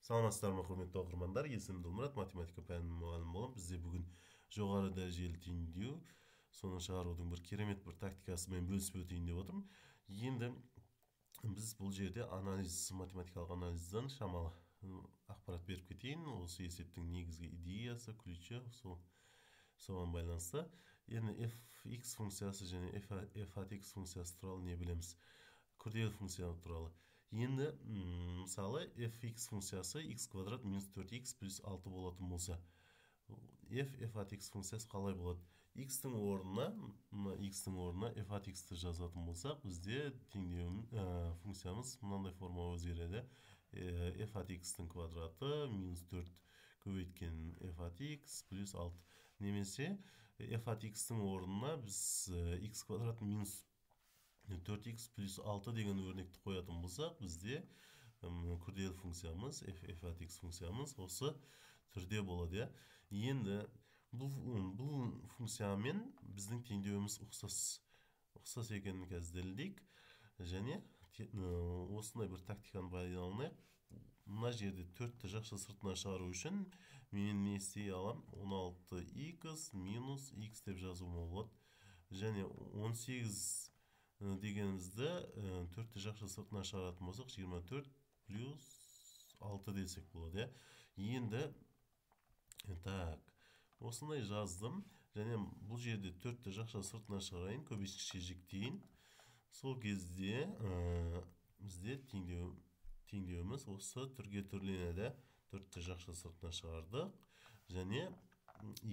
Саламатсыздар ма, құрметті оқырмандар? Есімім Ділмұрат, математика пәнінің мұғалімі боламын. Бізде бүгін жоғары дәрежелі теңдеу, соны шығарудың бір керемет бір тактикасымен бөлісіп өтейін деп отырмын. Енді біз бұл жерде анализ, математикалық анализден шамалы ақпарат беріп кетейін. Осы есептің негізгі идеясы, ключі сол, соған байланысты. Енді f(x) функциясы және f от x функциясы туралы не білеміз? Күрделі функция туралы. Енді мысалы, fx функциясы x квадрат минус 4x плюс 6 болатын болса, f от x функциясы қалай болады? X-тің орнына, мына x-тің орнына f от x-ті жазатын болсақ, бізде теңдеу функциямыз мынандай формаға өзгереді. F от x-тің квадраты минус 4 көбейткен f от x плюс 6. Немесе f от x-тің орнына біз x квадрат минус 4x плюс 6 деген өрнекті қоятын болсақ, бізде күрделі функциямыз f от x функциямыз осы түрде болады, иә. Енді бұл функциямен біздің теңдеуіміз ұқсас екенін қазір дәлелдейік. Және осындай бір тактиканы пайдаланайық. Мына жерде 4-ті жақша сыртына шығару үшін мен не істей аламын? 16x минус x деп жазуыма болады. Және 18 дегенімізді 4-ті жақша сыртына шығаратын болсақ, 24 плюс 6 десек болады, иә. Енді так, осындай жаздым. Және бұл жерде 4-ті жақша сыртына шығарайын, көбейткішке жіктейін. Сол кезде бізде теңдеуіміз осы түрге түрленеді. 4-ті жақша сыртына шығардық және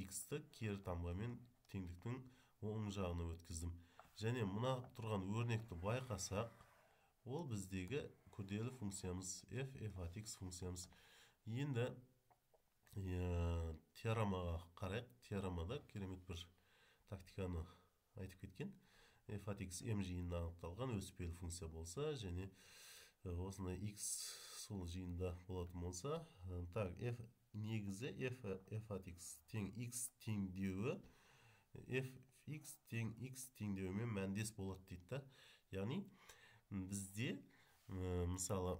x-ті кері таңбамен теңдіктің оң жағына өткіздім. Және мына тұрған өрнекті байқасақ, ол біздегі күрделі функциямыз f от x функциямыз. Енді теоремаға қарайық. Теоремада керемет бір тактиканы айтып кеткен. F от x m жиынында анықталған өспелі функция болса, және осындай x сол жиында болатын болса, так, f негізі f от x тең x теңдеуі f x тең x теңдеуімен мәндес болады дейді да. Яғни бізде мысалы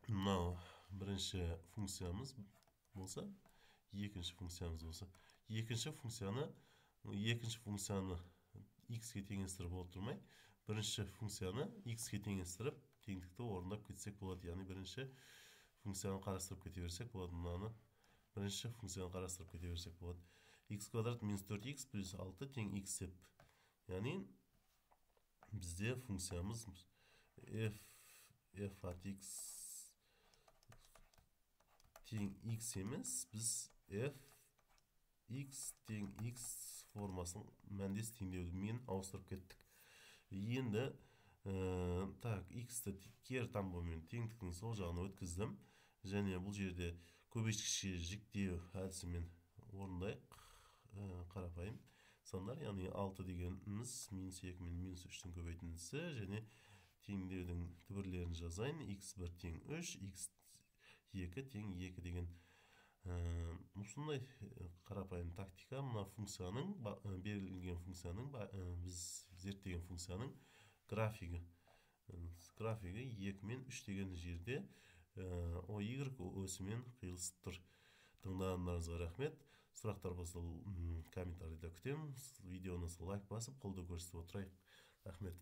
мынау бірінші функциямыз болса, екінші функциямыз болса, екінші функцияны x-ке теңестіріп отырмай, бірінші функцияны x-ке теңестіріп, теңдікті орындап кетсек болады. Яғни бірінші функцияны қарастырып кете берсек болады. Мынаны бірінші функцияны қарастырып кете берсек болады. X квадрат минус 4x плюс 6 тең x деп. Яғни бізде функциямыз f от x тең x емес, біз f x тең x формасын мәндес теңдеумен ауыстырып кеттік. Енді так, x-ті кері таңбамен теңдіктің сол жағына өткіздім. Және бұл жерде көбейткішке жіктеу әдісімен орындайық. Қарапайым сандар, яғни 6 дегеніміз минус 2 мен минус 3-тің көбейтіндісі. Және теңдеудің түбірлерін жазайын. X1 тең 3, x2 тең 2 деген осындай қарапайым тактика. Мына функцияның, берілген функцияның, біз зерттеген функцияның графигі 2 мен 3 деген жерде оy осімен қиылысып тұр. Тыңдағандарыңызға рахмет. Сұрақтар болса, комментарийда күтемін. Видеоны лайк басып, қолдау көрсетіп отырайық. Рахмет.